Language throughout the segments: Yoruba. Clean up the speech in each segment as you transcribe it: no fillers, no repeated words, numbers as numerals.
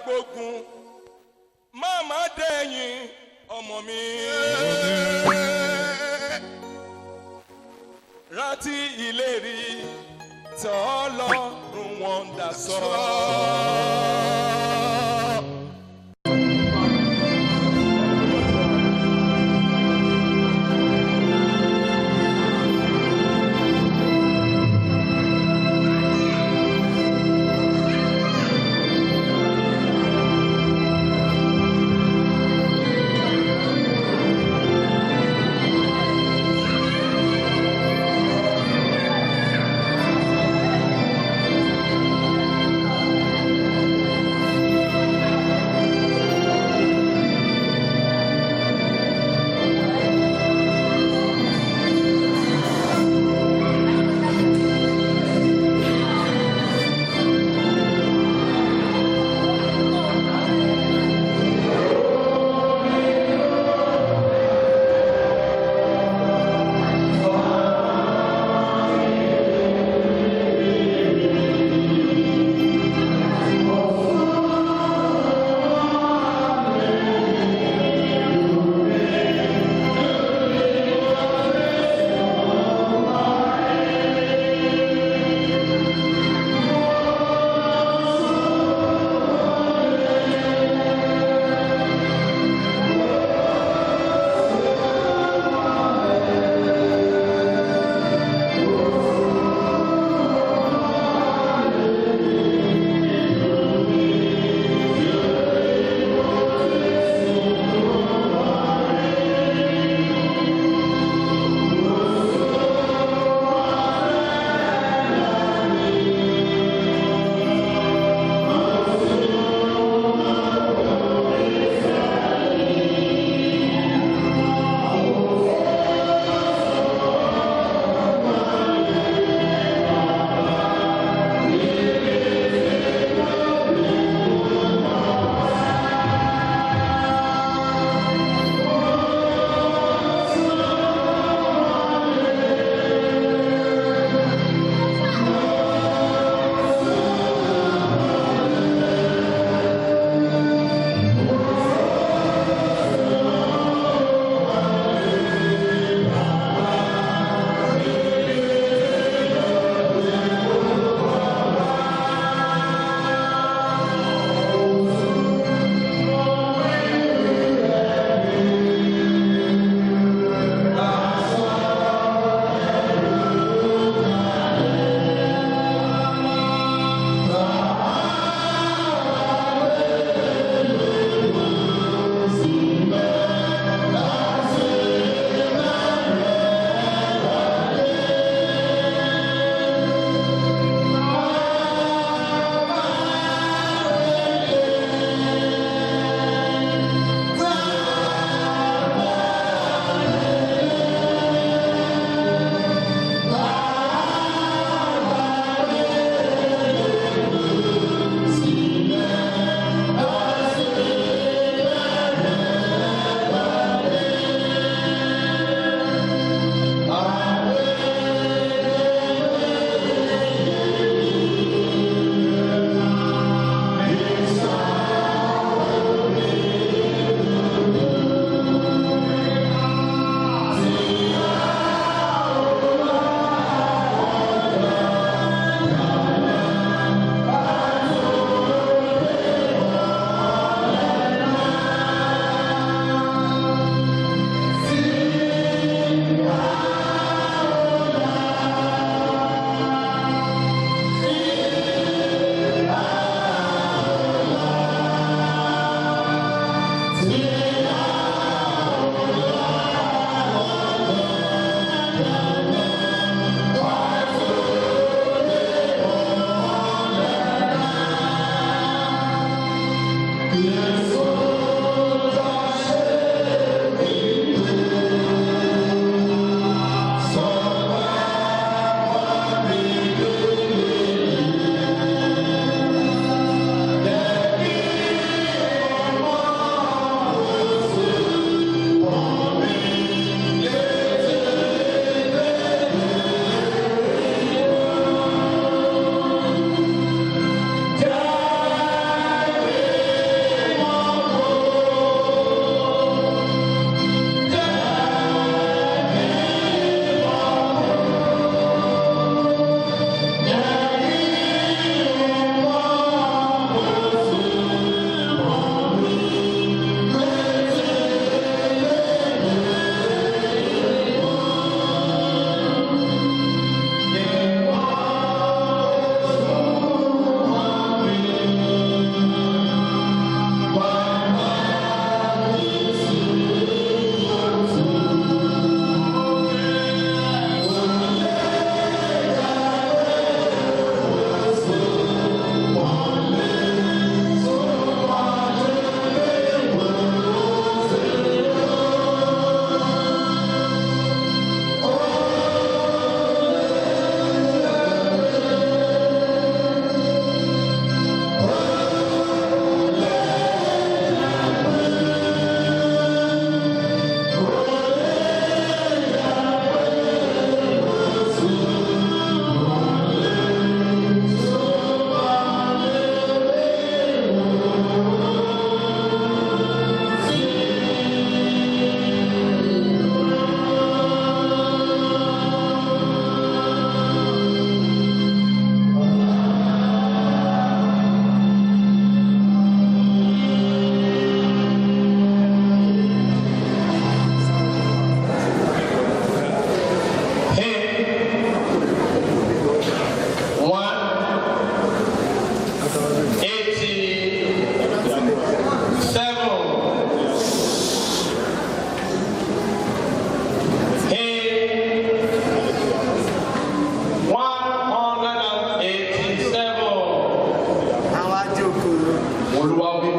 gbógun má má dẹ̀yìn ọmọ mi. Rántí ìlérí tọ́lọ́run wọn dà sọ.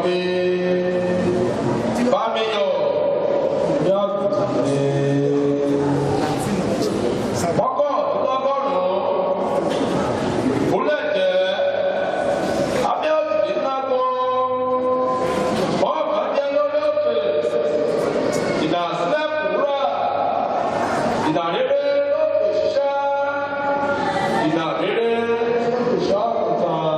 wípé bá mi yọ̀ ní àgùntàn mi. 99 kúlẹ̀ jẹ́ abẹ́ òjìdínlágún mọ́ọ̀kan jẹ́ lórí òkè ìdá sílẹ̀ kúrà ìdá rere lókè ṣiṣẹ́ ìdá rere lókè ṣọ́ àgùntàn.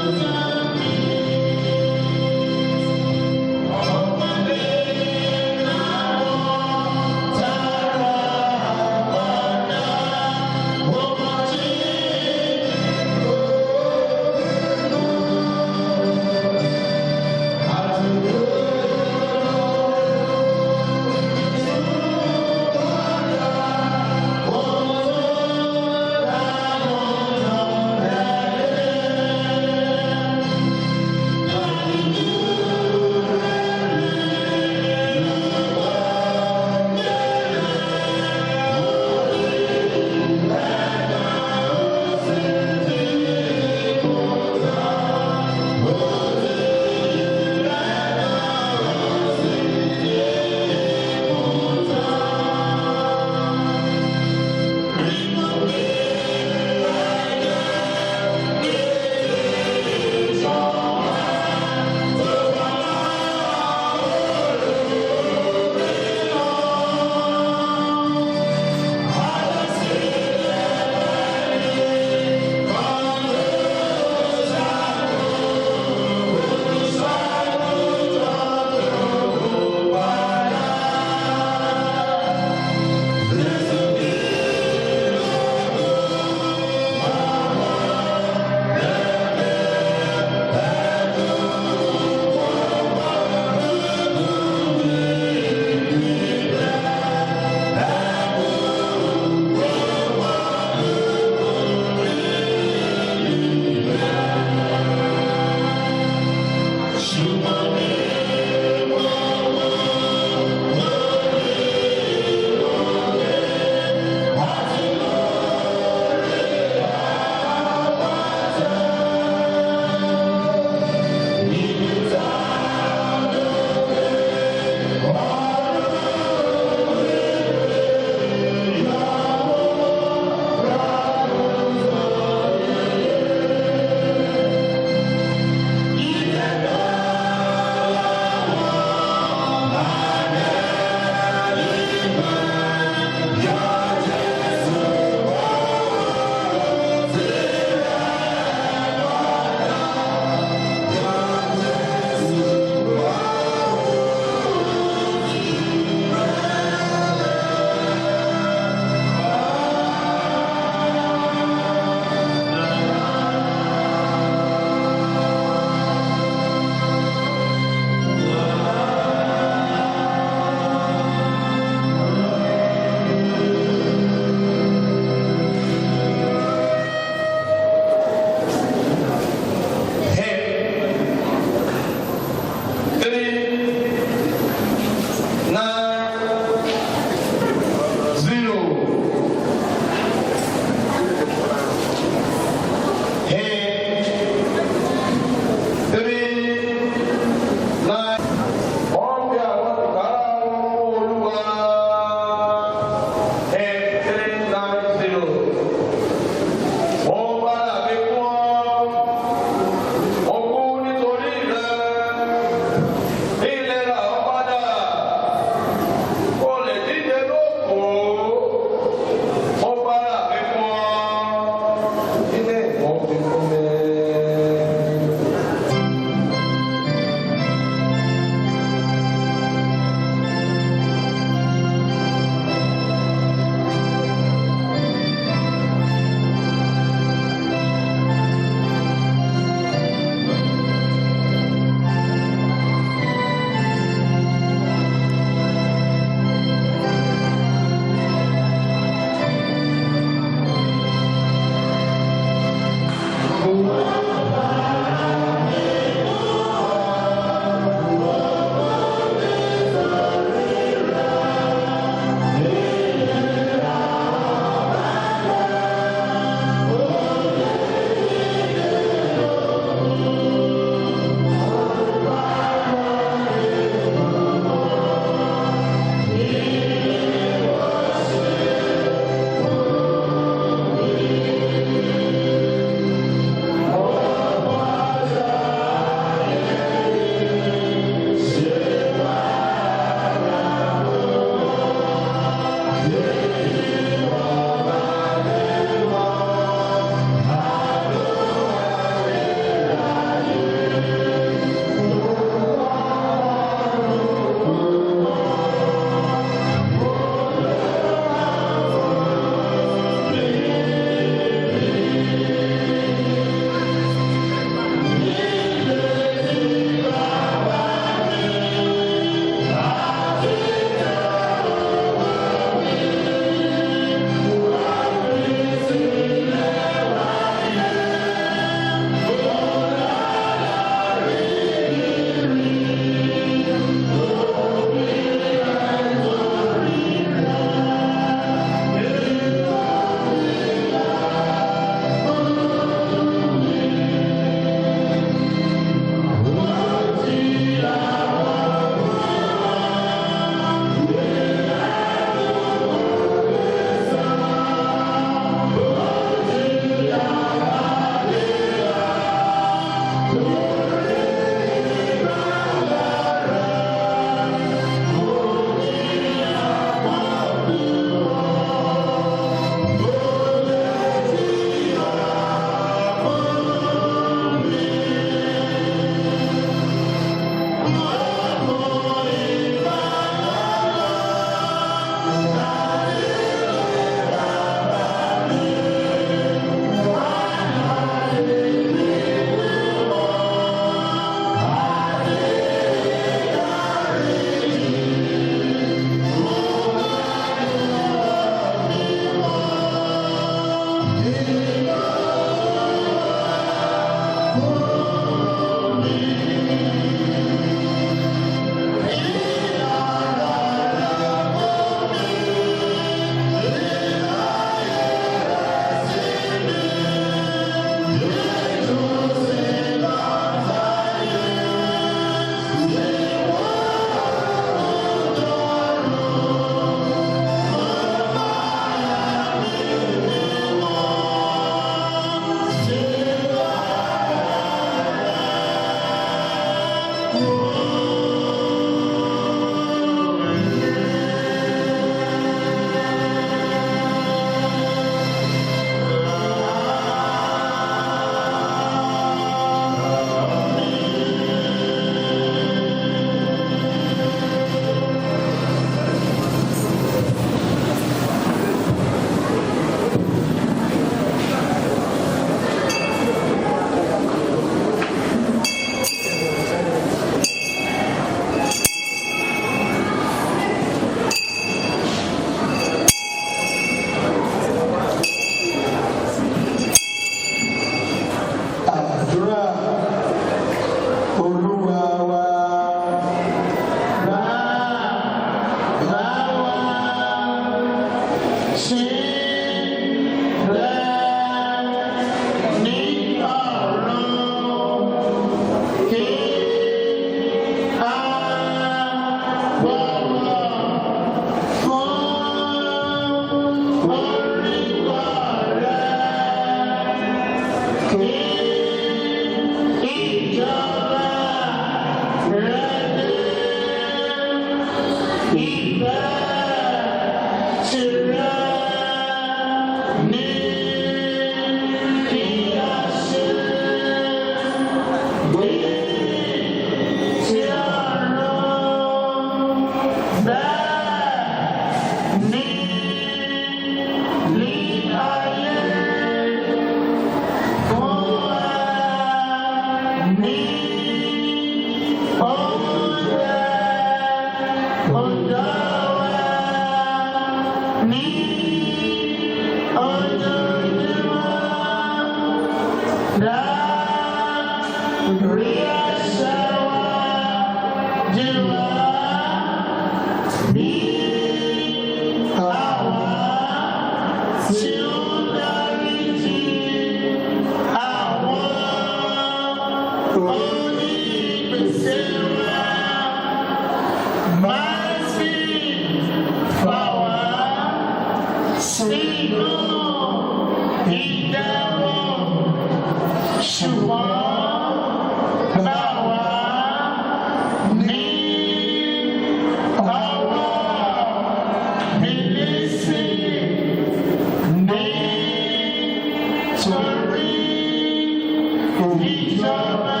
Ìjọba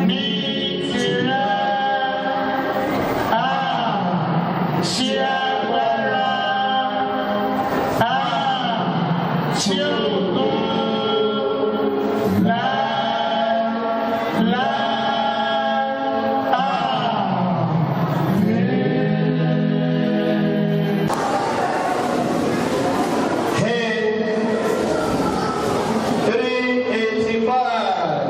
ní tirẹ̀, àti agbára, àti ògo láéláé. Àmín. Hymn 385.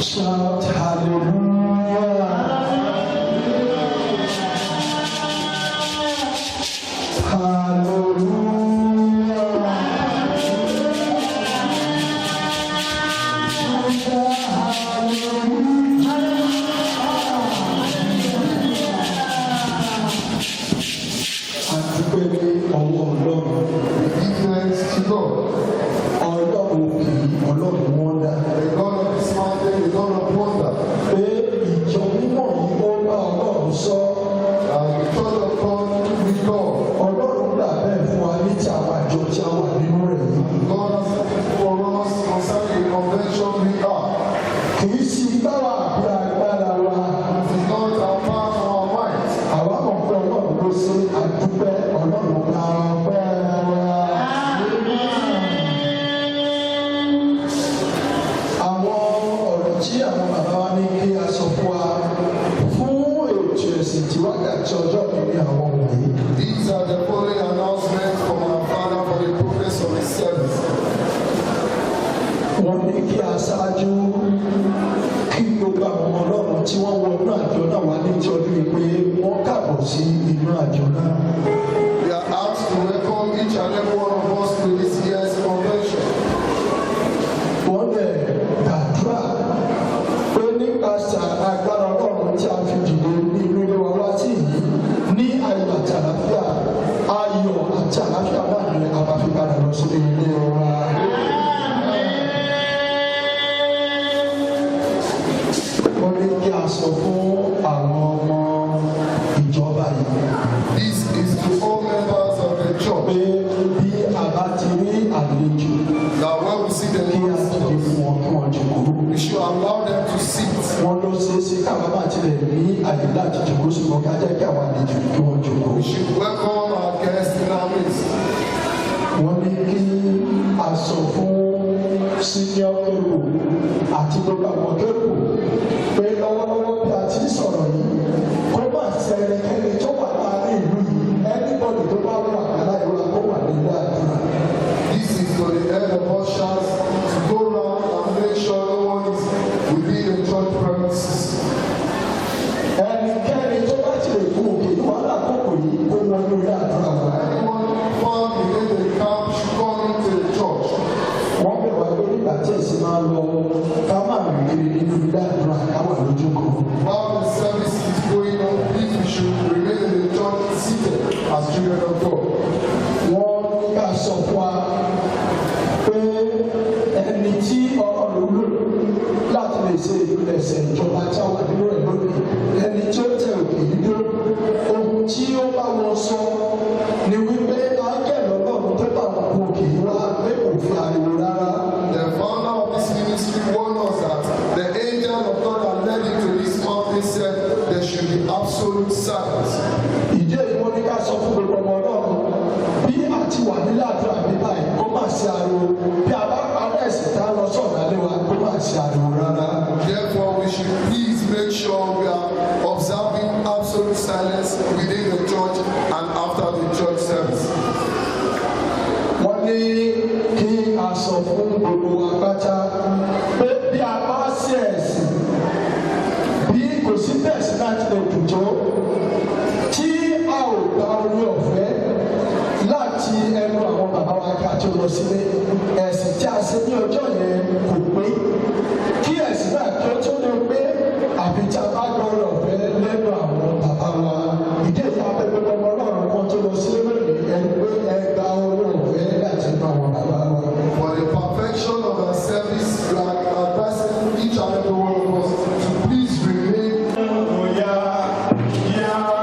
Shout hallelujah. Hallelujah. A dúpẹ́ ní ọwọ́ Ọlọ́run. We give thanks to God, Ọlọ́run òkè yìí, Ọlọ́run wọ́ndà. the God of this mountain, the God of wonder. Pé ìjọ mímọ́ yìí ó bá Ọlọ́run sọ. And the church of God with God. Ọlọ́run gbà bẹ́ẹ̀ fún wa ní ti àwọn àjọ tí a wà nínú rẹ̀ yìí. God has for us concerning the convention we are. Kì í sí báwa àbí agbára wa. It is not our power or our might. Àwa mọ̀ pé Ọlọ́run ló ṣe, a dúpẹ́. Ọlọ́run gba ọpẹ́ wa. Àwọn ọ̀rọ̀ tí àwọn bàbá wa ní kí a sọ fún wa fún ètò ẹ̀sìn tí wákàtí ọjọ́ kìíní àwọn wọ̀nyí. These are the following announcements from our Father for the purpose of His service. Wọ́n ní kí a ṣáájú kí gbogbo àwọn ọmọ Ọlọ́run tí wọ́n wọ inú àjọ náà wá ní ti ọdún yìí pé wọ́n kàbọ̀ sí inú àjọ náà. We are asked to welcome each and every one of us to this year's convention. Wọ́n dẹ̀ gbàdúrà pé nípasẹ̀ agbára Ọlọ́run tí a fi dìde ní inú ilé wa wá sí yìí ní ayọ̀ àti àlàáfíà, ayọ̀ àti àlàáfíà náà ni a máa fi padà lọ sílé ilé wa. Wọ́n ní kí a sọ fún àwọn ọmọ ìjọba yìí This is to all members of the church pé bí a bá ti rí àlejò, that when we see the kí a new dìde fún wọn kí wọ́n jókòó. we should allow them to sit. Wọ́n ló ṣeé ṣe káwọn bá tilẹ̀ ní àyè láti jókòó, ṣùgbọ́n ká jẹ́ kí àwọn àlejò kí wọ́n jókòó. We should welcome our guests in our midst. Wọ́n ní kí a sọ fún senior kérúbù àti gbogbo àwọn kérúbù pé lọ́wọ́lọ́wọ́ bí a ti ń sọ̀rọ̀ yìí, kó má sí ẹnikẹ́ni tó wà láàárín ìlú yìí, anybody tó bá wà láyé wa kó wà nílé àdúrà. This is to the head of ushers to go round and make sure no one is within the church premises. Ẹnikẹ́ni tó bá ti lè kú òkè ní wàhálà àkókò yìí kó wọnú ilé àdúrà wa. Anyone found within the camp should come into the church. Wọ́n bẹ̀ wá pé nígbà tí èsì máa lọ, ká má rìn kiri nínú ilé àdúrà, ká wà lójú kan. While the service is going on, please, we should remain in the church seated as children of God. Wọ́n ní ká sọ fún wa pé ẹni tí Ọlọ́run lò láti lè ṣe ìpilẹ̀ṣẹ̀ ìjọba tí a wà nínú rẹ̀ lónìí, ẹni tí ó tẹ òkè yìí dúró, ohun tí ó bá wọn sọ ni wípé áńgẹ̀lì Ọlọ́run tó bá wọn kú òkè yìí wá pé kò fi ariwo rárá. The founder of this ministry warned us that the angel of God that led him to this mountain said there should be absolute silence. Ìdí èyí, wọ́n ní ká sọ fún gbogbo ọmọ Ọlọ́run bí a ti wà nílé àdúrà bí báyìí, kó má ṣe ariwo. Bí a bá parí ẹ̀sìn tá a lọ sọ̀rọ̀ alẹ́ wa, kó má ṣe ariwo rárá. Therefore, we should please make sure we are observing absolute silence within the church and after the church service. Wọ́n ní kí a sọ fún gbogbo wa pátá pé bí a bá ṣe ẹ̀sìn, bí kò sí bẹ́ẹ̀ sí láti lè dùn tó, tí a ò gba orí ọ̀fẹ́ láti ẹnu àwọn bàbá wa ká tó lọ sílé, ẹ̀sìn tí a ṣe ní ọjọ́ yẹn kò pé. Kí ẹ̀sìn náà kí ó tó lè pé, àfi tí a bá gba orí ọ̀fẹ́ lẹ́nu àwọn bàbá wa. Ìdí èyí, a bẹ̀ gbogbo ọmọ Ọlọ́run kan tó lọ sílé lónìí ẹni pé ẹ gba orí ọ̀fẹ́ láti ẹnu àwọn bàbá wa. For the perfection of our service, we are advising each and every one of us to please remain. Yeah.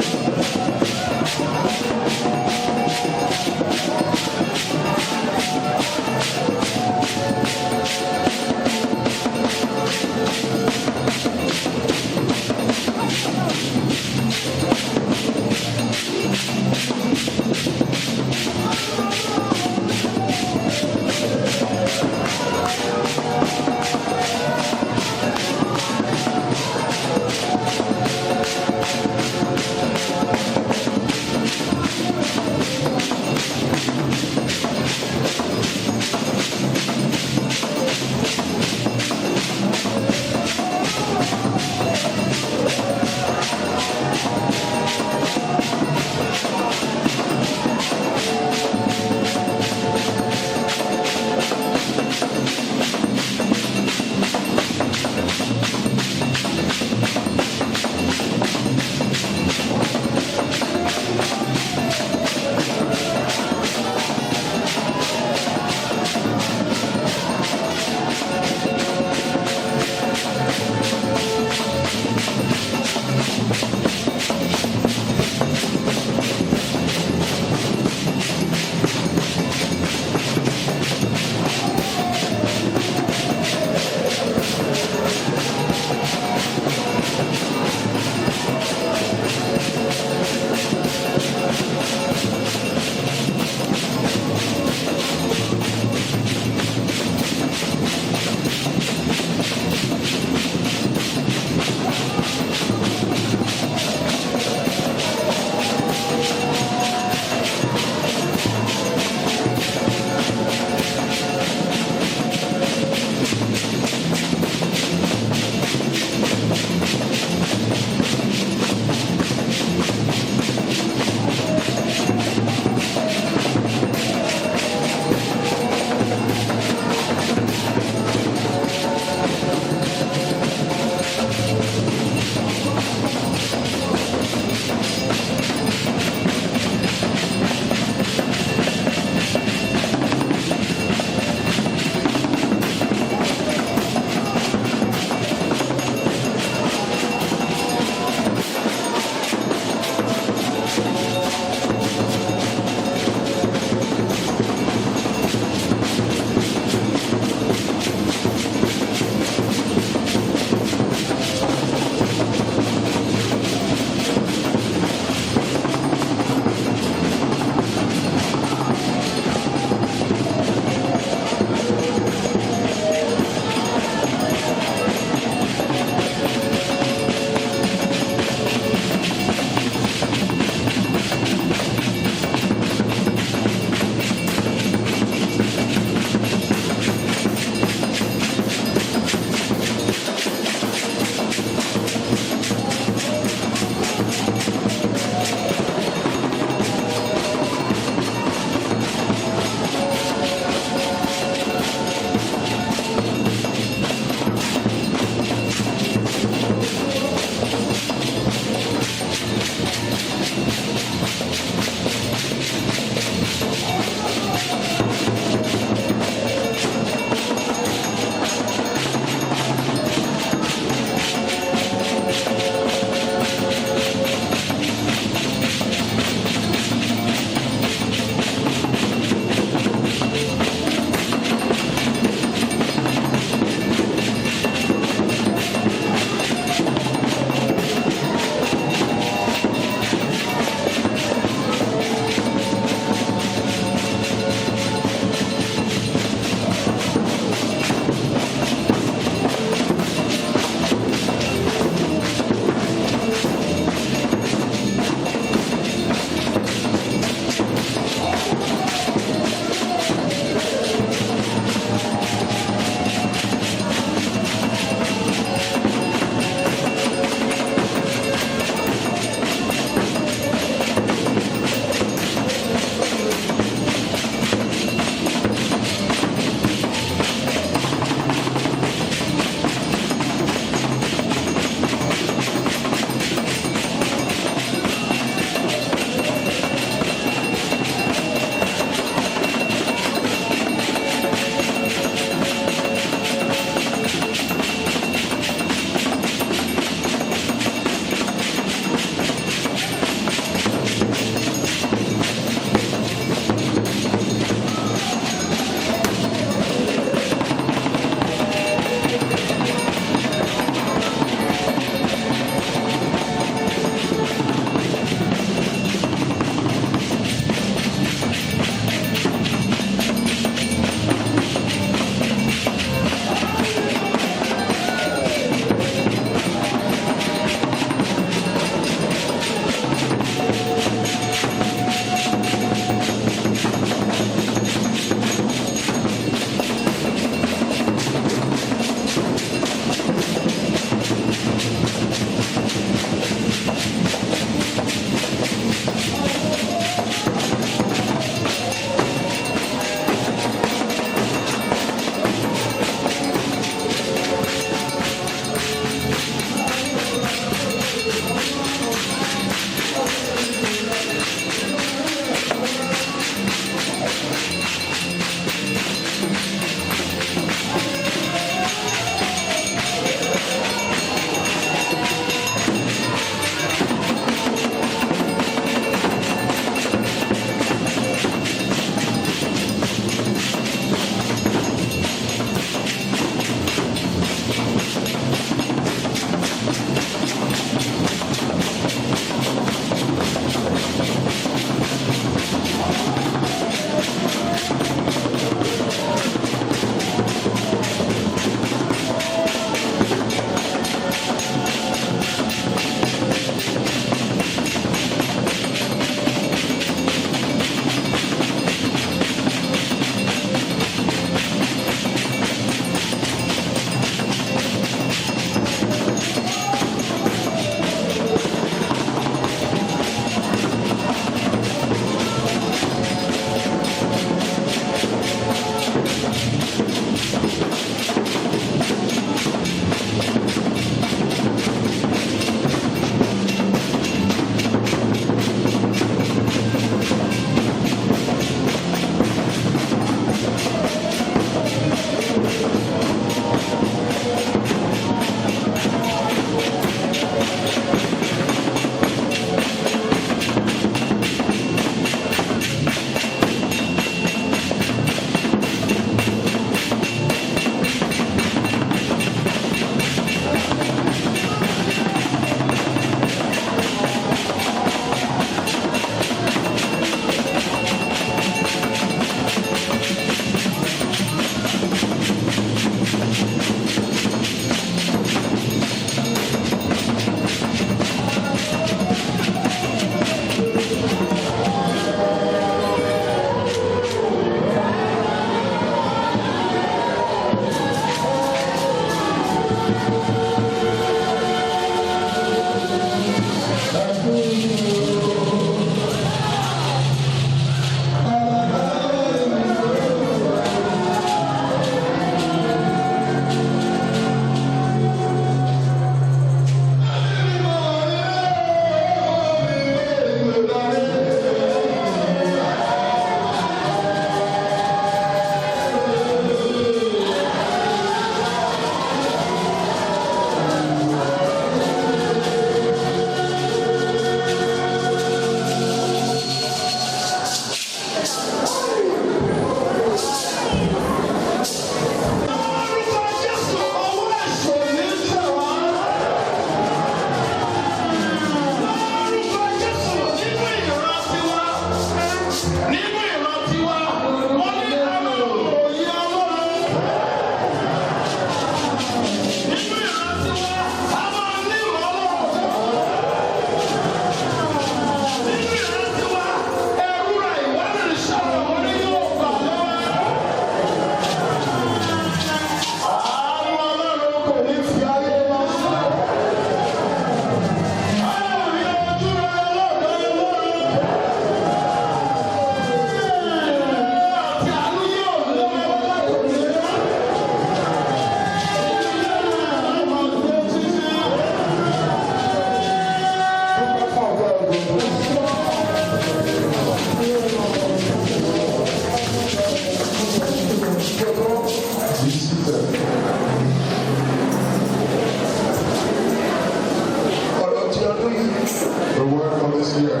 year.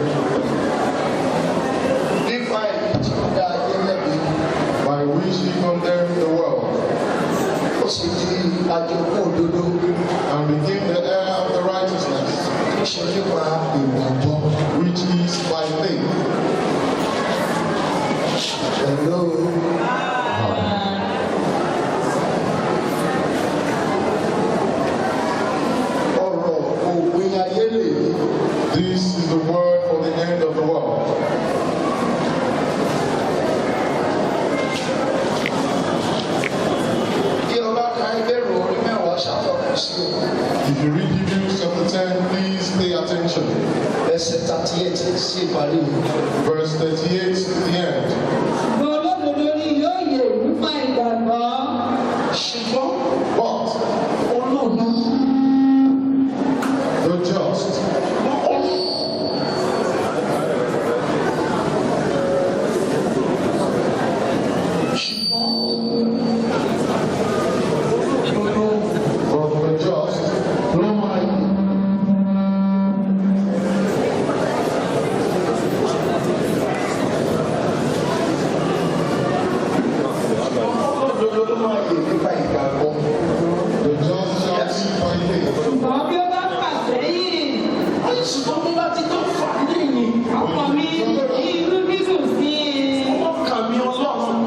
Nípa èyí tí ó dá ayé lẹ́bi, By which he condemned the world ó sì di àjogún òdodo and became the heir of the righteousness, tí ṣe nípa ìgbàgbọ́. which is by faith. Hello. Ọ̀rọ̀ òpin ayé lèyí. This is the word for the end of the world. Bí o bá ka Hébérù orí 10 ṣàfọkàn sí o. If you read Hebrews chapter 10, please pay attention. Ẹsẹ̀ 38 sí ìparí. Verse 38 to the end. Ṣùgbọ́n olódodo ni yóò yè nípa ìgbàgbọ́. Ṣùgbọ́n But olódodo the just, olódodo but the just ló máa yè. Olódodo ló máa yè nípa ìgbàgbọ́. the just shall live by faith. Ṣùgbọ́n bí ó bá fà sẹ́yìn, Ṣùgbọ́n bí bá ti tó fà lẹ́yìn, ọkàn mi kò ní inú dídùn sí i. ọkàn mi Ọlọ́run.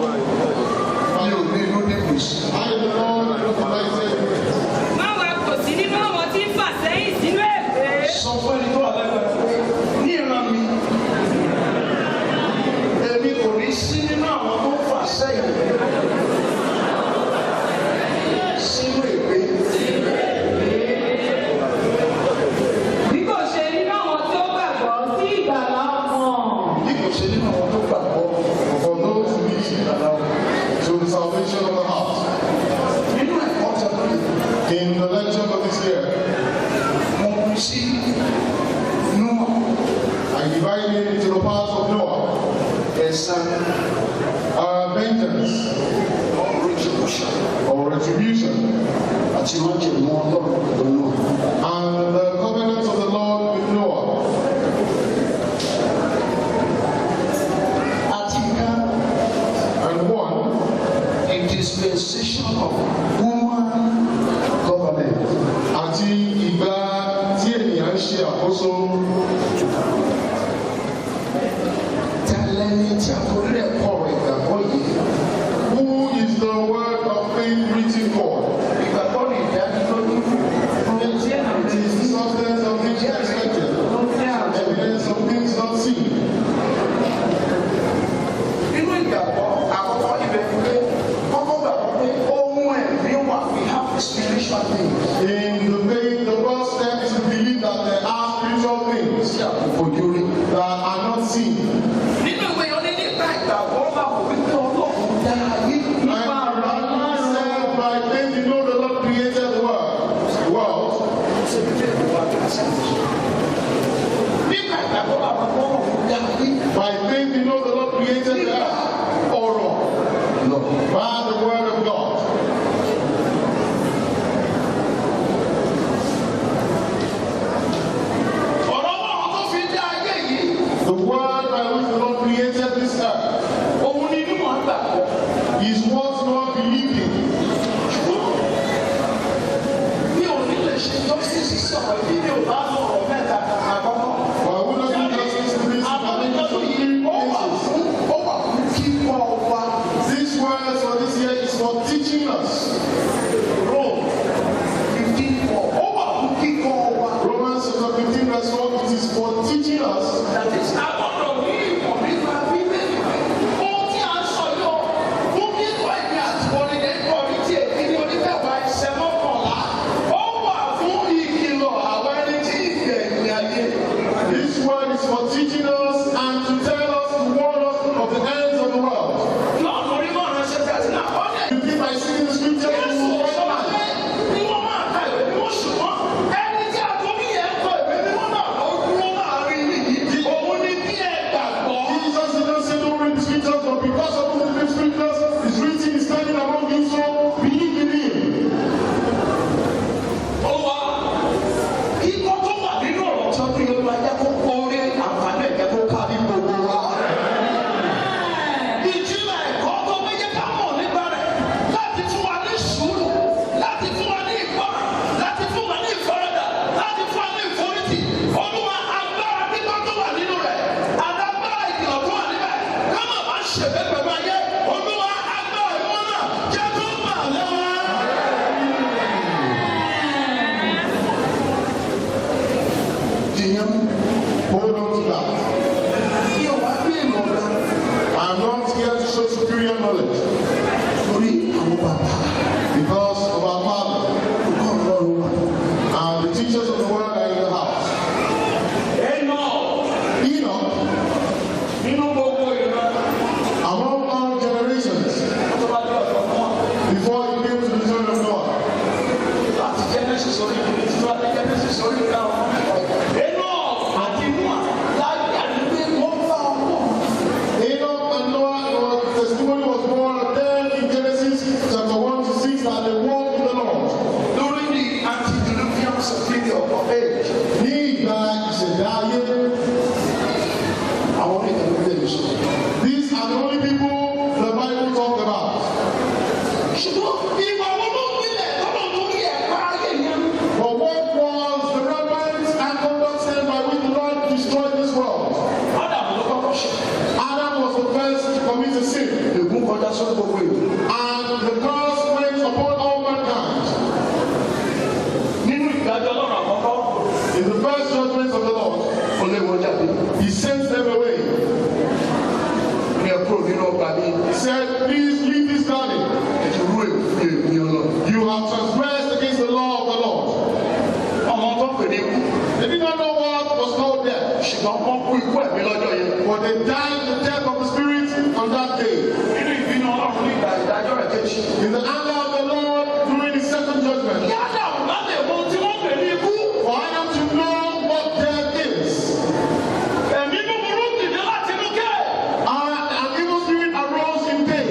Mi ò ní inú dídùn sí. I, the Lord, am delighted in it. Má wa kò sí nínú àwọn tí ń fà sẹ́yìn sínú ègbé. Sọ fún ẹni tó wà lẹ́gbẹ̀ẹ́ pé ní ìran mi, èmi kò ní sí nínú àwọn tó fà sẹ́yìn Sínú ègbé. Bí kò ṣe nínú àwọn tí ó gbàgbọ́ sí ìgbàlà ọkàn. Bí kò ṣe nínú àwọn tó gbàgbọ́. But for those who believe to the salvation of the heart. Nínú ẹ̀kọ́ tọdún yìí, In the lecture for this year, mo kú sí Núà I divide it into the parts of Noah, ẹ̀san vengeance retribution or retribution, àti májèmú Ọlọ́run pẹ̀lú Núà. and the covenant of the Lord with Noah, Àti kan and one, the dispensation of human government. àti ìgbà tí ènìyàn ń ṣe àkóso. Tẹ́lẹ̀ni tí a torí rẹ̀ kọ ọ̀rọ̀ ìgbàgbọ́ yìí. Who is the word of faith written for? Ìgbàgbọ́ ni ìdánilójú. It is the substance of things expected, evidence of things not seen. Nínú ìgbàgbọ́ àkọ́kọ́ ibẹ̀ ni pé kọ́kọ́ gbàgbọ́ pé ohun ẹ̀mí wà, we have spiritual things. In the faith, the first step is to believe that there are spiritual things Tí a kò fojú rí. that are not seen. Nínú ìwé yẹn ní nípa ìgbàgbọ́ máa wò wípé Ọlọ́run dá ayé. And the Bible said, by faith you know the Lord created the world. Nípa ìgbàgbọ́ máa wò wípé Ọlọ́run dá ayé. By faith you know the Lord created the Nípa earth ọ̀rọ̀ Lọ. by the word of God. Ọ̀rọ̀ Ọlọ́run tó fi dá ayé yìí, The word by which the Lord created this earth òun ni inú wọn gbàgbọ́. is what Noah believed in. Mi ò ní lè ṣe justice sí ọ̀rọ̀ yìí, mi ò bá lọ ọ̀rọ̀ mẹ́ta kan àkọ́kọ́. But I will not do justice to this Àwọn if I ìjọba to yìí, three ó wà places. fún ó wà fún kíkọ́ wa. These words for this year is for teaching us. Rome 15:4, ó wà fún kíkọ́ wa. Romans chapter 15 verse 4, it is for teaching us. That is, a gbọ́dọ̀ ní ìmọ̀ nípa Bíbélì. Ohun tí a ń sọ yọ fún kíkọ́ èmi Said, "Please leave this garden. Ẹ ti rú ègún Ọlọ́run. You have transgressed against the law of the Lord." Ọmọ tó pè ní ikú. They did not know what was called death, Ṣùgbọ́n wọ́n kú ikú ẹ̀mí lọ́jọ́ yẹn. but they died the death of the spirit on that day. Nínú ìbínú Ọlọ́run nígbà ìdájọ́ rẹ̀ kejì. In the anger of the Lord during the second judgment, Kí Ádámù má lè mọ ohun tí wọ́n pè ní ikú. for Adam to know what death is, Ẹ̀mí búburú dìde láti inú kẹ́. An evil spirit arose in Cain.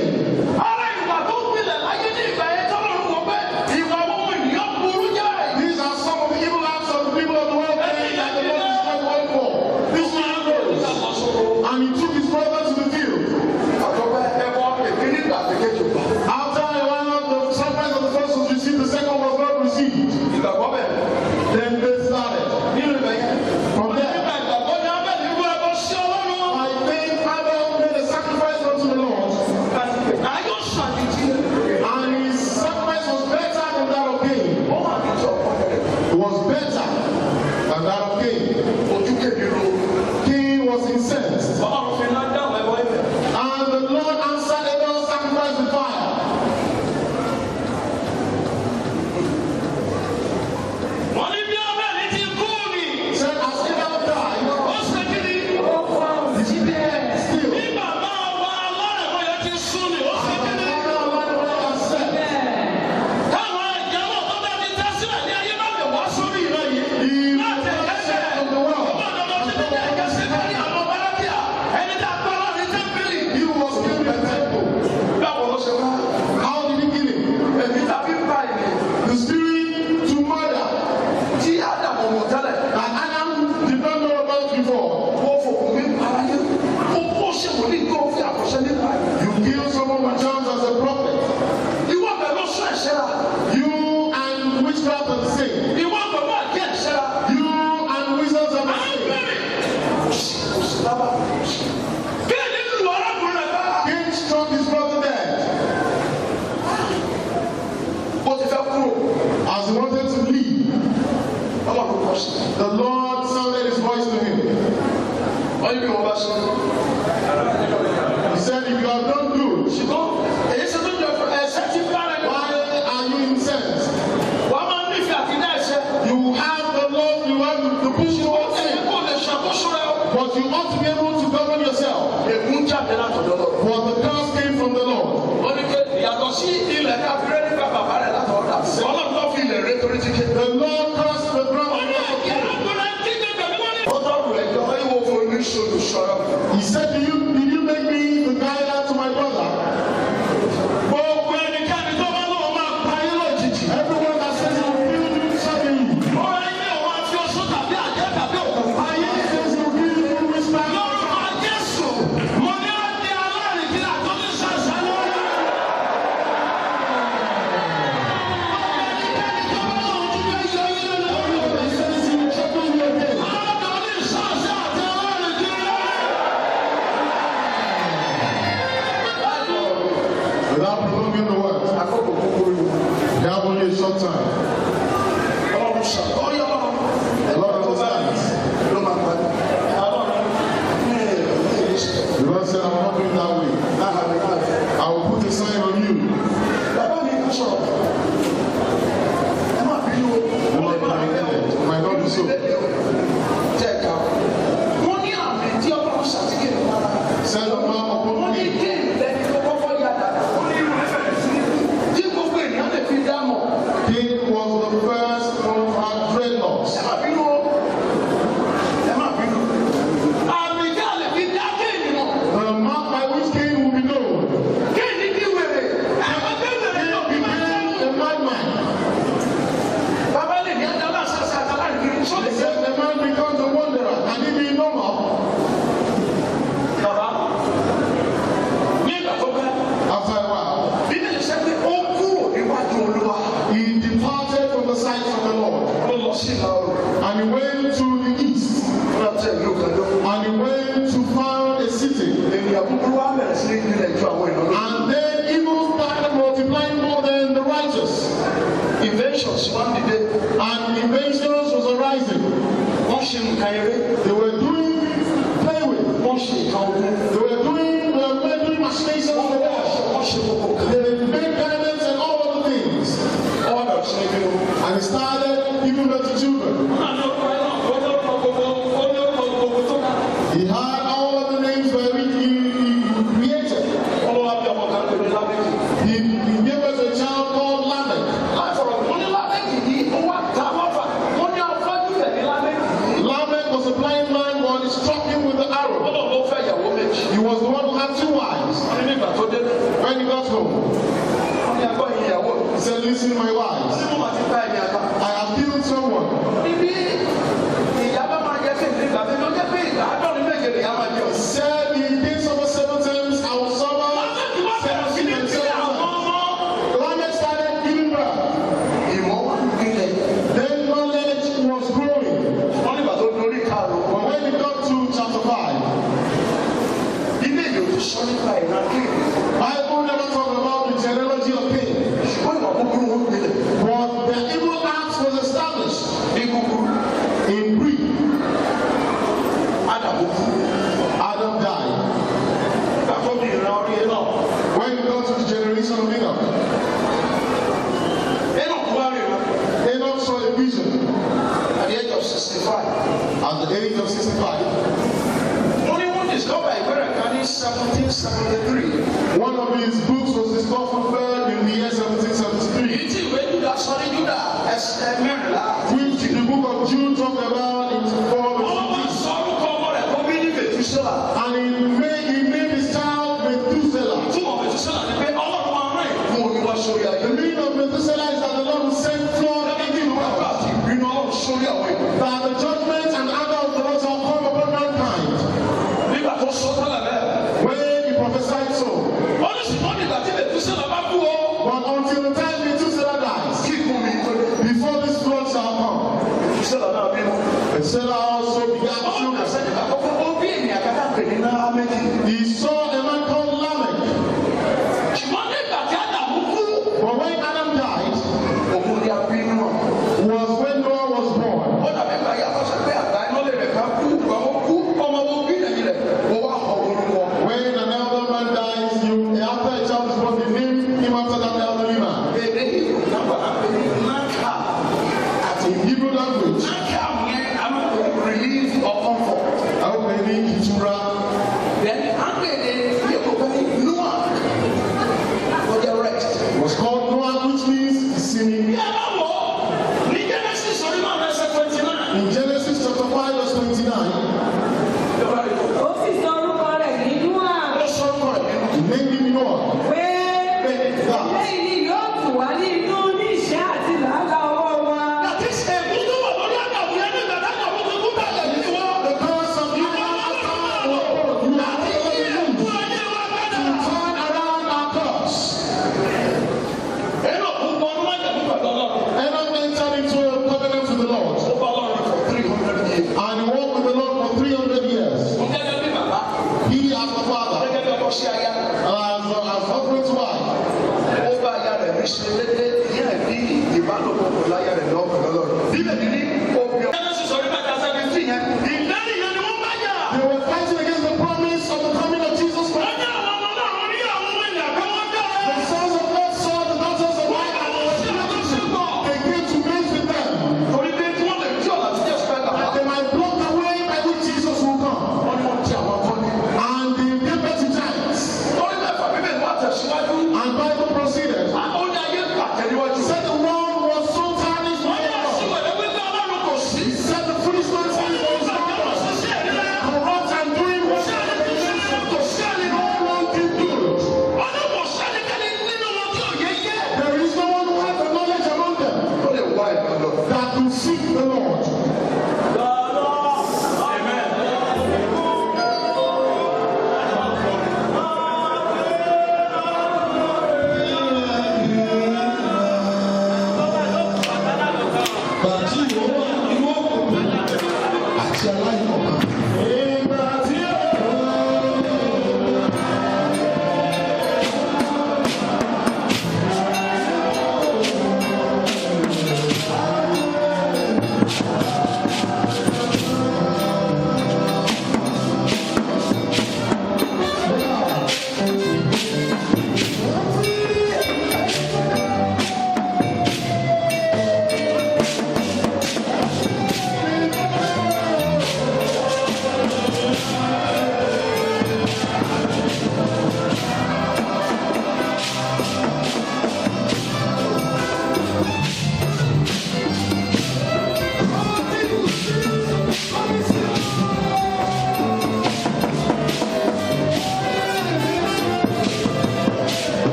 Ara ìwà tó gbilẹ̀ láyé ní ìgbà yẹn tọ́lọ́run wọ̀ pé ìwà ọmọ ènìyàn burú jáì. These are some of the evil acts of the people of the world that the Lord destroyed the world for. This man rose and he took his brother to the field. Àtọ́pẹ́ ẹbọ èkíní gbà kékejì gbà. After a while, the sacrifice of the first was received, the second was not received. Ìgbàgbọ́ bẹ̀rẹ̀ Then they started. nínú ibẹ̀ yẹn. From there, Nígbà ìgbàgbọ́ ni Ábẹ́lì rú ẹbọ sí Ọlọ́run. by faith, Abel made a sacrifice unto the Lord, Ayọ̀ ṣàjèjì. and his sacrifice was better than that of Cain. Ó wà ní tí ọ̀pọ̀ rẹ̀. It was better than that of Cain. Ojú kejì ro. Cain was incensed, Ọlọ́run fi iná dáhùn ẹbọ ibẹ̀. and the Lord answered Abel's sacrifice with fire. Wọ́n ní bí Ábẹ́lì ti kú ni. Said, as Abel died, Ó ṣe kí ni? Ó fọhùn síbẹ̀. still, Bí bàbá wa alárẹ̀mọ yẹn ti sún ni, ó ṣe kí ni? Táwọn ẹ̀jẹ̀ náà tó bá ti tẹ́ sílẹ̀ ní ayé má lè wá sórí rẹ̀ yìí. Láti ẹ̀jẹ̀ ọmọ ọ̀dọ́ ti tẹ́ ẹ̀jẹ̀ sí kárí àwọn bárákìá. Ẹni tá a pa láti tẹ́ḿpìlì. He was killed in the temple. Báwo ló ṣe wá? How did he kill him? Ẹ̀mí tàbí pa ènìyàn. The spirit to murder Tí Ádámù mọ̀ tẹ́lẹ̀. that Adam did not know about before. Ó fòkùn mi para yé. Ó kó ṣe wòlíì tó fi àkọsẹ́ nípa ẹ̀. You kill someone with charms as a prophet. Ìwọ pẹ̀lú sọ ẹ̀ṣẹ̀ ra. You and witchcraft are the same. Ìwọ pẹ̀lú àjẹ́ ẹ̀ṣẹ̀ ra. You and wizards are the same. Kéènì lu arákùnrin rẹ̀ bá. Cain struck his brother dead Ó ti fẹ́ kúrò. as he wanted to leave. Ọlọ́run kọ sí. The Lord sounded his voice to him. Wọ́n ní bí wọ́n bá ṣe. He said, "If you have done good, Ṣùgbọ́n èyí ṣe tó jẹ fún ẹ̀ṣẹ̀ ti bá rẹ̀. why are you incensed? Wàá máa nífẹ̀ẹ́ àti dá ẹ̀ṣẹ̀. You have the Lord, you have the push towards Ẹ̀yẹ sin, kò lè ṣàkóso rẹ̀ o. but you ought to be able to govern yourself." Ègún jáde látọ̀dọ̀ lọ. But the curse came from the Lord. Ó ní ké ìyàtọ̀ sí ilẹ̀ ká fi rẹ́ nípa bàbá rẹ̀ látọ̀dọ̀. Ọlọ́run tó fi ilẹ̀ rẹ̀ torí ti ké. The Lord cursed the ground. Ó ní ẹ̀jẹ̀ arákùnrin kígbe pẹ̀lú wọn ní. Ó tọrù ẹjọ́ ìwọ fún oníṣòwò sọ̀rọ̀. He said to you, "Did you make me the guide to my brother?" Gbogbo ẹnikẹ́ni tó bá lóun máa pa yín lójijì. Everyone that says he will kill you suddenly. Ọ̀rọ̀ ilé òun àti oṣù tàbí àjẹ́ tàbí òkú. Ayé says he will kill you with witchcraft. Lórúkọ Jésù, mo ní ó di alárìnkiri àtúntò ṣàṣà lórí. Ẹnikẹ́ni tó bá lóun tún fẹ́ yọ yín lẹ́nu. He says he will trouble you again. Alága oníṣàṣà àti alárìnkiri. Without prolonging the word, Àkókò kúkúrú ni. you have only a short time. Ọlọ́run ṣàlọ́ ọyọ́ ọlọ́run. The Lord understands. Ló máa parí. Ọlọ́run ní èrè ṣe. The Lord said, "I will not do it that way. I will put a sign on you." Bàbá mi kò sọ̀rọ̀. Ẹ má bínú o. The Lord might not do so. Jẹ́ ẹ̀ka o. Wọ́n ní àmì tí Ọlọ́run ṣàtìkè lára. Send a mark upon Wọ́n ní him. kéènì lẹ́ni tó kọ́kọ́ ya dàda. Wọ́n ní irun ẹ̀fẹ̀ sí. Tí gbogbo ènìyàn lè fi dá mọ̀. Cain was the first one to have dreadlocks. Ẹ má bínú o. Ẹ má bínú. Àmì tí a lè fi dá kéènì mọ̀. The mark by which Cain will be known. Kéènì di wèrè. Àwọn kéènì Cain ló fi máa ń became sẹ́wọ̀n. a madman. Bàbá lè ní Ádámù àṣàṣà àtàlárìkiri. Sọ lè He ṣe. said the man becomes a wanderer. Can he be normal? Bàbá ní ìgbà tó pẹ́. After a while, Bíbélì sọ pé ó kúrò níwájú Olúwa. he departed from the sight of the Lord Ó lọ sí ìlà oòrùn. and he went to the east Ó lọ sí ìlú kan ló. and he went to found a city. Ènìyàn búburú wá bẹ̀rẹ̀ sí ní gbilẹ̀ ju àwọn ènìyàn lọ. And then evil started multiplying more than the righteous. Inventions wá ń dìde. And invasions was arising. Wọ́n ṣe nǹkan eré. They were doing play with. Wọ́n ṣe nǹkan ogun. They were doing machinations Wọ́n for wá war. missing my wives. Ní mo máa ti pa ẹ̀mí àgbà. I have killed someone. Níbi ìyá bá máa jẹ sí ìgbà mi ló jẹ́ pé ìgbà 77 lèyà máa jẹ òun. Said he did suffer seven times, I will suffer Lámẹ́kì wá bẹ̀rẹ̀ sí ní bí àwọn ọmọ. Lamech started giving birth. Ìmọ̀ wá ń gbilẹ̀. Then knowledge was growing. Wọ́n nígbà tó dorí karùn-ún. But when he got to chapter 5, Bíbélì ò sọ nípa ìran Kéènì. Bible never talked about the genealogy of Cain. Ṣùgbọ́n ìwà búburú wọn gbilẹ̀. But the evil act was established Ní kúkúrú, in brief. Ádámù kú. Adam died. Ìgbà tó di ìran orí náà. When he got to the generation of Enoch, Enoch wá ríran Enoch saw a vision at the age of 65. at the age of 65. Wọ́n ní wọ́n discover ìwé rẹ̀ kan ní 1773. One of his books was discovered in the year 1773, Èyí tí ìwé Júdà sọ ní Júdà ẹsẹ̀ 14. which the book of Jude talked about in 4 Wọ́n wá sọ orúkọ ọmọ rẹ̀ tó bí ní Mètúsélà. And he named his child Methuselah. Túmọ̀ Mètúsélà ni pé Ọlọ́run máa rán ìkún omi wá sórí ayé. The meaning of Methuselah is that the Lord will send flood into the world. Àti ìbínú Ọlọ́run sórí àwọn ènìyàn. That the judgment and anger of the Lord shall come upon mankind. Nígbà tó sọ tẹ́lẹ̀ bẹ́ẹ̀. When he prophesied so. Ó ní ṣùgbọ́n nígbà tí Mètúsélà bá kú o. But until the time Methuselah dies, Kí ìkún mi tó dé. before this flood shall come, Mètúsélà náà bímọ. Methuselah also begat Ọlọ́run children. àṣẹ nígbà kọ́kọ́ ó bí ènìyàn kan tá a pè ní Lámẹ́kì. He saw a man called Lamech. Ṣùgbọ́n nígbà tí Ádámù kú. But when Adam died, Òun ni a bí Nóà. was when Noah was born. Ó dàbí ìgbà yàtọ̀ sọ pé àgbà iná lè rẹ̀ ká kú ìgbà ó kú ọmọ wo bí lẹ́yìn rẹ̀ ó wá họ orúkọ. When an elder man dies, you after a child is born, you name him after that elderly man. Èdè Hebrew náà wà á pè ní Náka àti In Hebrew language, Náka yẹn a máa pè ní relief or comfort. I hope maybe ìtura. Then a ń pè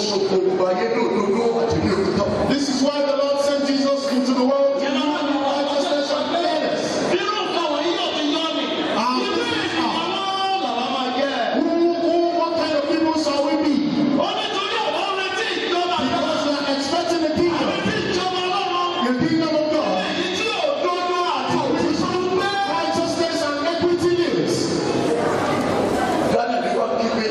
so gbogbo ayé ní òdodo àti ní òtítọ́. This is why the Lord sent Jesus into the world to rule in righteousness and fairness. Irú nǹkan wọ̀nyí yóò ti yọ ni. Irú ènìyàn náà làwọn máa jẹ́. What kind of people shall we be? Ó nítorí àwọn ń retí ìjọba kan. Because we are expecting the kingdom, Retí ìjọba Ọlọ́run. the kingdom of God. Èyí tí òdodo àti òtítọ́ ń gbé. Righteousness and equity lives. Daniel wá kígbe.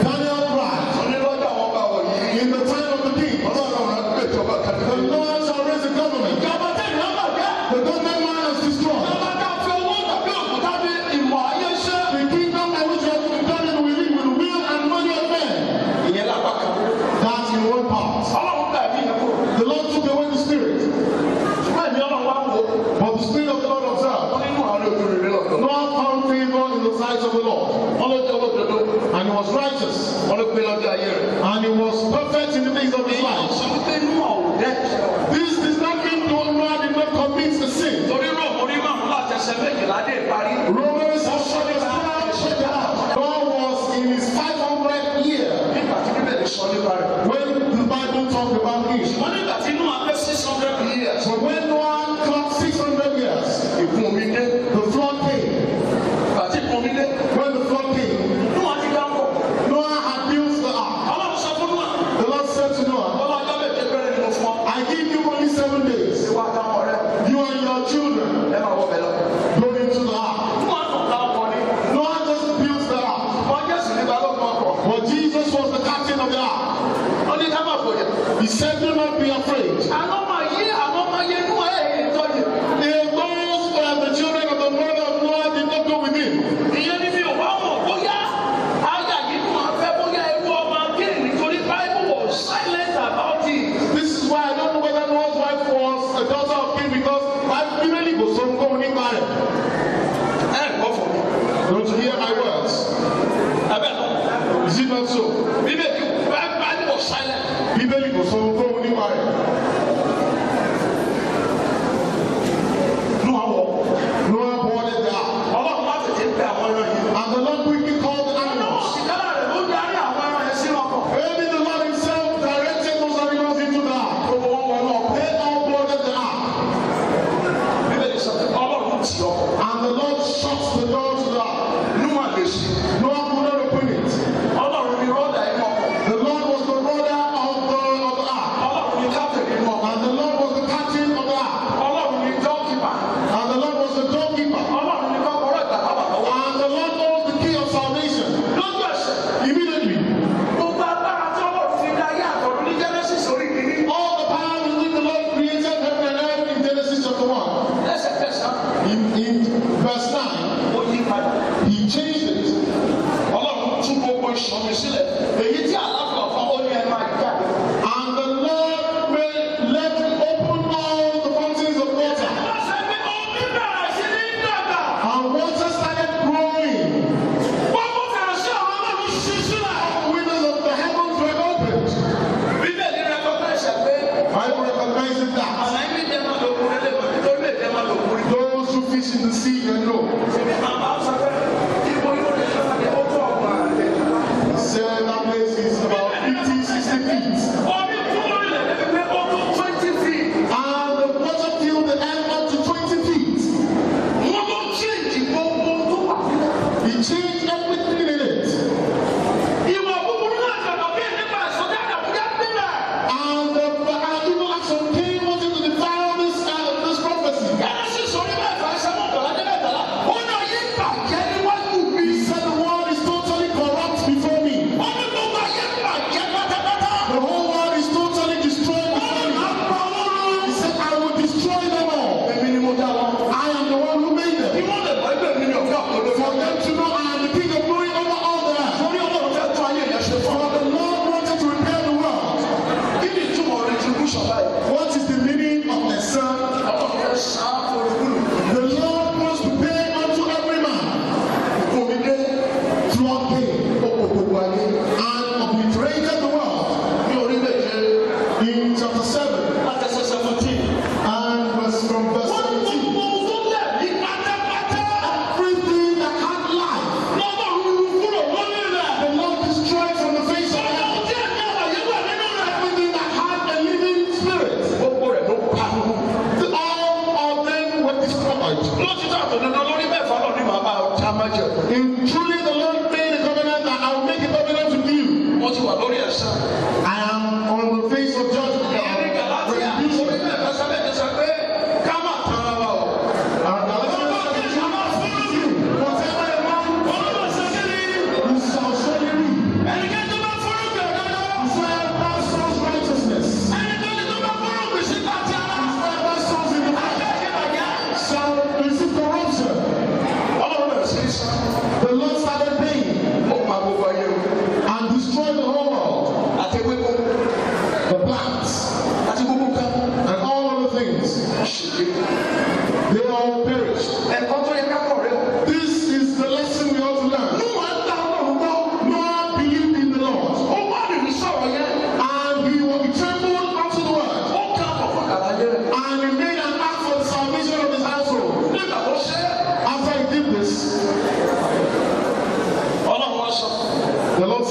Daniel cried Ó ní lọ́jọ́ àwọn ọba wọ̀nyí. in the time of the king. Ọlọ́run rẹ̀ gbé ìjọba kan. The Lord shall raise a government. Ìjọba tẹ̀lé ọba jẹ́. The government man has destroyed. Ìjọba ká fi owó tàbí òkúta bí ìmọ̀ ayé ṣe. The kingdom by which has been done it with will and money of men. Ìyẹn lápá kan. That's in one part. Ọlọ́run gbà mí yẹn kúrò. The Lord took away the spirit, Ṣùgbọ́n ẹ̀mí Ọlọ́run wá wò ó. but the spirit of the Lord observed. Wọ́n nínú àwọn ojú rere lọ́dọ̀. Noah found favor in the sight of the Lord, Wọ́n ló jẹ́ olódodo. and he was righteous, Wọ́n ló pé lọ́jọ́ ayé rẹ̀. and he was perfect in the days of his life. Sọ wípé inú ọ̀hún dẹ́. This does not mean Noah did not commit the sin. Torí Róòmù orí márùn-ún láti ẹsẹ̀ méjìlá dé ìparí. Romans chapter 12, check it out. Noah was in his 500th year Nígbà tí Bíbélì sọ nípa rẹ̀. when the Bible talked about him. Wọ́n nígbà tí Noah pé 600 years. But when Noah clocked 600 years, Ìkún omi dé. the flood came. Ìgbà tí ìkún omi dé. When the flood came, Noah ti dá ọkọ̀. Noah had built the ark. Ọlọ́run sọ fún Noah. The Lord said to Noah, Ọlọ́jọ́ méje péré ni mo fún ọ. I give you only 7 days. Ìwọ àtàwọn ọ̀rẹ́ You and your children ẹ máa wọ bẹ̀ lọ. go into the ark. Noah kàn ká ọkọ̀ ni. Noah just built the ark. Wọ́n Jésù ní balógun ọkọ̀. But Jesus was the captain of the ark. Ó ní ká má fòyà. He said, "Do not be afraid." Àwọn ọmọ yìí àwọn ọmọ yẹn Noah ẹ̀ yìí tọ́jú. If those who are the children of the mother of Noah did not go with him. Ìyẹn ni mi ò wá mọ̀ bóyá àyà yìí Noah fẹ́ bóyá irú ọmọ Kéènì nítorí Bible was silent about it. This is why I don't know whether Noah's wife was a daughter of Cain, because Bíbélì kò sọ ohunkóhun nípa rẹ̀. Ẹ gbọ́ fún mi. Don't you hear my words? Abẹ́ lọ. Is it not so? Bíbélì Bible was silent. Bíbélì kò sọ ohunkóhun nípa rẹ̀. Noah wọ̀. Noah boarded the ark. Ọlọ́run má tètè ń bẹ àwọn ẹran yìí. And the Lord quickly called the animals. Ìdára rẹ̀ ló darí àwọn ẹran yẹn sínú ọkọ̀. Maybe the Lord himself directed those animals into the ark. Gbogbo wọn wọnú ọkọ̀. They all boarded the ark. Bíbélì sọ pé Ọlọ́run tì ọkọ̀. And the Lord shut the door to the ark. Noah lè ṣe. Noah could not open it. Ọlọ́run ni rọ́dà inú ọkọ̀. The Lord was the rudder of the ark. Ọlọ́run ni captain inú ọkọ̀. And the Lord was the captain of the ark. Ọlọ́run ni doorkeeper. And the Lord was the doorkeeper. Ọlọ́run ni kọ́kọ́rọ́ ìgbàlà wà lọ́wọ́. And the Lord holds the key of salvation. Lójú ẹsẹ̀, Immediately, gbogbo agbára tí Ọlọ́run fi dá ayé àtọ̀run ní Genesis orí kìíní. all the power with which the Lord created heaven and earth in Genesis chapter 1, Lẹ́sẹ̀kẹsẹ̀, in verse 9, ó yí padà. he changed it. Ọlọ́run tú gbogbo ìṣàn mi sílẹ̀. Èyí tí àlàáfíà ọ̀fọ̀ ó ní ẹ máa jáde. And the Lord let open all the fountains of water. Lọ́sẹ̀ pé omi bẹ̀rẹ̀ sí ní dàgbà. And water started growing. Gbogbo fèrèsé ọ̀run Ọlọ́run ṣí sílẹ̀. The windows of the heavens were opened. Bíbélì recognize pé Bible recognizes that. àná ibi jẹ́ máa lò kúrẹ́ lè mọ̀ nítorí lè jẹ́ máa lò kúrẹ́. Those who fish in the sea can know. Ṣèbí màmá sọ pé ibo yóò lè sọ pé ó tó ọgbọ̀n àti. Said that place is about 50, 60 feet. Omi kún lórílẹ̀ débi pé ó tó 20 feet. And the water filled the earth up to 20 feet. Wọ́n ló change gbogbo tó wà nílẹ̀. He changed everything in it. Ìwà búburú náà jọ̀dọ̀ bí nípa ìsọdá àdàbújá nílẹ̀. And the evil acts of Cain wanted to defile this prophecy. Genesis orí mẹ́fà ẹsẹ̀ mọ́kànlá dé mẹ́tàlá. Ó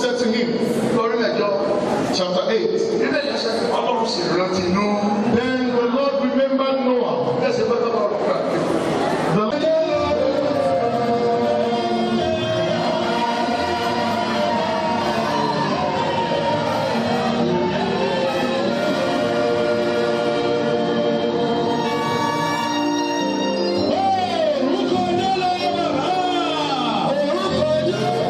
said to him, Orí mẹ́jọ. chapter 8. Bíbélì sọ pé Ọlọ́run sì rántí Nóà. Then the Lord remembered Noah. Bẹ́ẹ̀ sì bá bá ọ̀rọ̀ gbàgbé. The Orúkọ Jésù bàbá. Orúkọ Jésù.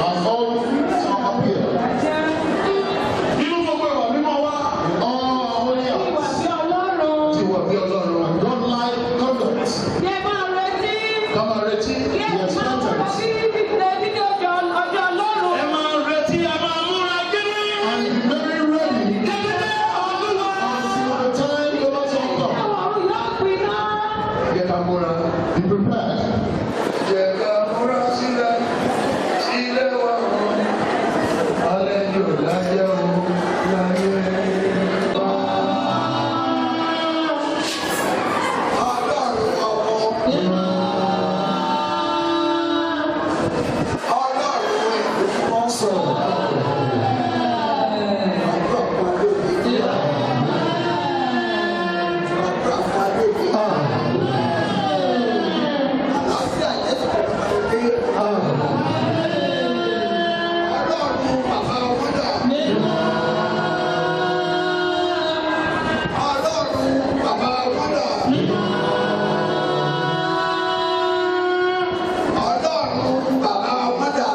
As all fruits are appear. Nínú gbogbo ìwà mímọ́ wa. In all our holy Ìwà acts. bí Ọlọ́run. Ti wà bí Ọlọ́run. And godlike conduct. Kí ẹ máa retí. Ká máa retí. Kí ẹ sì máa múra sí dídé dídé ọjọ́ ọjọ́ Ọlọ́run. Ẹ máa retí, ẹ máa múra gírí. And be very ready Kékeré Olúwa. until the time the Lord shall come. Àwọn ọ̀run yóò gbiná. Jẹ́ ká múra. Be prepared. Jẹ́ ká múra sílẹ̀ sílẹ̀ wá o. Àlejò láyé o láyé. Ọlọ́run ọmọ. Ọlọ́run ìlú Awesome. àdúrà fún adóbi. Àdúrà fún adóbi. Àlàáfíà Jésù kò máa gbé. Ọlọ́run bàbá ọmọdà. Ọlọ́run bàbá ọmọdà. Ọlọ́run bàbá ọmọdà.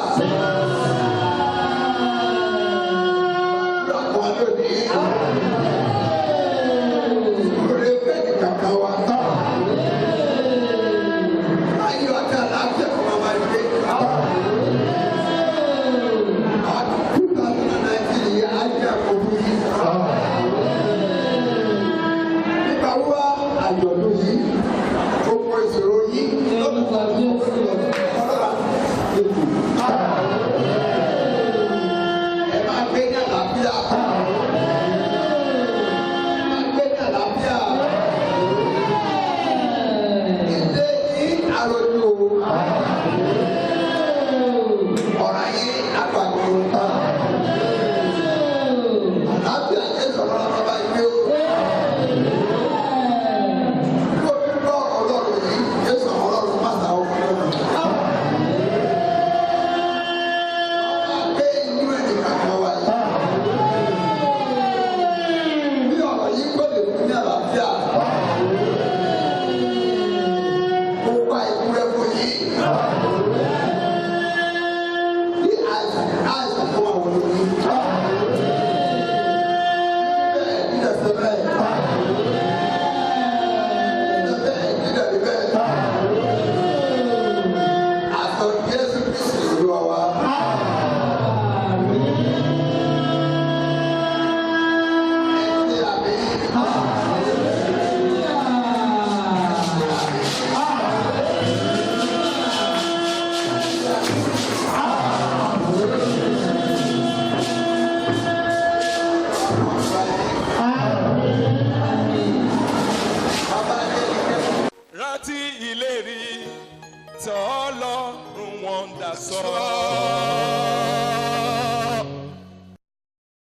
Àdúrà fún adóbi. Orí ẹgbẹ́ ní kàkà wa. Ayọ̀ àti àlàáfíà kò máa máa gbé. Ọdún 2019 yìí á jẹ́ àkókò yìí. Nígbà wá àjọ̀dún yìí, gbogbo ìṣòro yìí lọ́dún tó ń bọ̀ ọlọ́ra ètò. Ẹ máa gbé ní àlàáfíà. Ẹ máa gbé ní àlàáfíà. Ilé yìí àròjù o. Ọ̀rọ̀ yìí àgbàgbọ́. Àlàáfíà Jésù ọlọ́run bàbá yìí o. Bí o fi gbọ́ ọ̀rọ̀ Ọlọ́run yìí, Jésù ọlọ́run má ta ọkọ̀ lọ́rùn. Gbé inú ẹnìkan kan wá yìí. Bí ọ̀rọ̀ yìí kò lè fún ní àlàáfíà. Mo pa ikú rẹ fún yín. Bí àìsàn àìsàn tó wà wọlé yín. Bẹ́ẹ̀ dídẹ̀ sọ bẹ́ẹ̀. Dídẹ̀ bẹ́ẹ̀ dídẹ̀ rí bẹ́ẹ̀. Àtọ̀ Jésù Kristi Olúwa wa. Ẹ ṣe àmín. Rántí ìlérí tọ́lọ́run wọn dà sọ.